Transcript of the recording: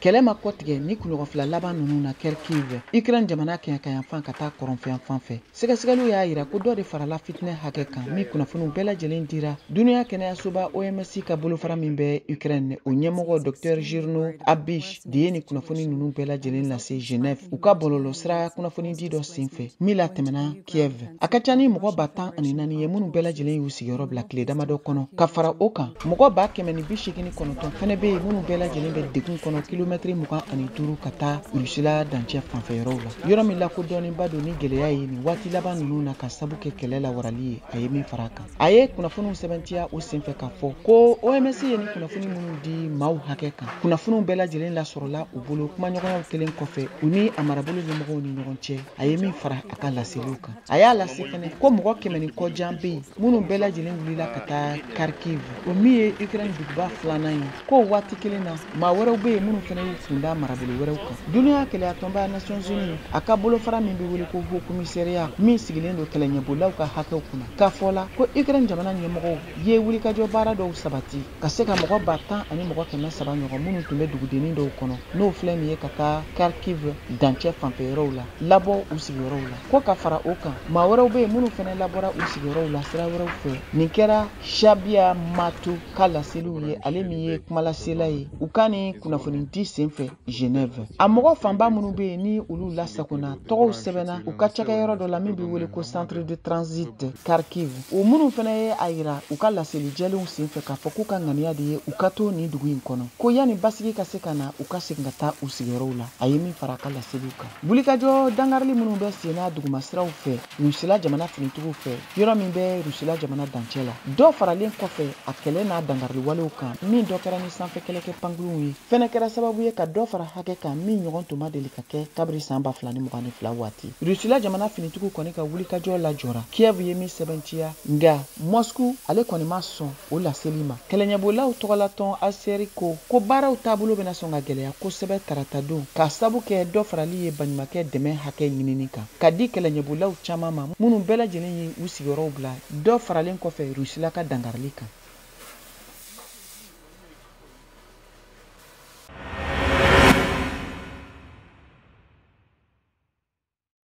Kɛlɛ ma kɔtigɛ ni kunɲɔgɔn 2 laban ninnu na Kharkiv, Ukraine jamana kɛɲɛkayanfan ka taa kɔrɔnfɛyanfan fɛ. Sɛgɛsɛgɛliw y'a yira ko dɔ de farala fitinɛ hakɛ kan min kunnafoniw bɛɛ lajɛlen dira duniya kɛnɛyasoba OMS ka bolofara min bɛ Ukraine, o ɲɛmɔgɔ Dr Jirno Abish de ye nin kunnafoni ninnu bɛɛ lajɛlen lase Genève u ka bɔlɔlɔsira kunnafonidi dɔ senfɛ min latɛmɛna Kiev. A ka ca ni mɔgɔ 14,000 ye minnu bɛɛ lajɛlen y'u sigiyɔrɔ bila tile damadɔ kɔnɔ. Ka fara o kan, mɔgɔ 189 fɛnɛ bɛ yen minnu bɛɛ lajɛlen bɛ degun kɔnɔ kilomɛtiri 25 ka taa Rusila dancɛ fanfɛ yɔrɔw la, yɔrɔ min lakodɔnnenba don ni gɛlɛya ye nin waati laban ninnu na ka sabu kɛ kɛlɛ lawarali ye. A ye min fara a kan, a ye kunnafoniw sɛbɛntiya o senfɛ k'a fɔ ko OMS ye nin kunnafoni minnu di maaw hakɛ kan, kunnafoniw bɛɛ lajɛlen lasɔrɔla u bolo kumaɲɔgɔnyaw kelen kɔfɛ u ni a marabolo ɲɛmɔgɔw ni ɲɔgɔn cɛ. A ye min fara a ka laseliw kan, a y'a lase fɛnɛ ko mɔgɔ 100 ni kɔjan bɛ yen minnu bɛɛ lajɛlen wulila ka taa Kharkiv, o min ye Ukraine duguba filanan ye, ko waati kelen na maa wɛrɛw bɛ yen minnu fɛnɛ y'u kunda marabolo wɛrɛw kan. Duniya kɛlɛyatɔnba Nations Unies, a ka bolofara min bɛ wele ko Haut Commissariat min sigilen don kɛlɛɲɛbolilaw ka hakɛw kunna, k'a fɔ la ko Ukraine jamana ɲɛmɔgɔw ye wulikajɔ baara dɔw sabati ka se ka mɔgɔ 10,000 ani mɔgɔ 300 ɲɔgɔn minnu tun bɛ dugudennin dɔw kɔnɔ n'o filɛ nin ye ka taa Kharkiv dancɛ fanfɛyɔrɔw la labɔ u sigiyɔrɔw la. Ko ka fara o kan, maa wɛrɛw bɛ yen minnu fɛnɛ labɔra u sigiyɔrɔw la sira wɛrɛw fɛ. Nin kɛra Shabia Matu ka laseliw ye, ale min ye kumalasela ye u ka nin kunnafoni di senfɛ Genève. A mɔgɔ fanba minnu bɛ yen ni olu lasagonna, tɔgɔw sɛbɛnna u ka cakɛyɔrɔ dɔ la min bɛ wele ko Centre de Transit Kharkiv. O minnu fɛnɛ ye a yira u ka laseli jɛlenw senfɛ k'a fɔ k'u ka ŋaniya de ye u ka to nin dugu in kɔnɔ, ko yanni basigi ka se ka na, u ka segin ka taa u sigiyɔrɔw la. A ye min fara a ka laseliw kan, wulikajɔ dankarili minnu bɛ senna dugumasiraw fɛ Rusila jamana finitigiw fɛ yɔrɔ min bɛ Rusila jamana dancɛ la, dɔ faralen kɔfɛ a kɛlɛ n'a dankarili walew kan min dɔ kɛra ni sanfɛ kɛlɛkɛ pankurunw ye, fɛnɛ kɛra sababu ye ka dɔ fara hakɛ kan min ɲɔgɔn tun ma deli ka kɛ kabiri san 2022 waati. Rusila jamana finitigiw kɔni ka wulikajɔ lajɔra, Kiev ye min sɛbɛntiya, nka Moscou ale kɔni ma sɔn o laseli ma. Kɛlɛɲɛbolilaw tɔgɔlatɔn ACR ko ko baaraw taabolo bɛna sɔn ka gɛlɛya kosɛbɛ tarata don, k'a sabu kɛ dɔ farali ye baɲumakɛ dɛmɛ hakɛ ɲinini kan ka di kɛlɛɲɛbolilaw caman ma minnu bɛɛ lajɛlen ye u sigiyɔrɔw bila dɔ faralen kɔfɛ Rusila ka dankarili kan.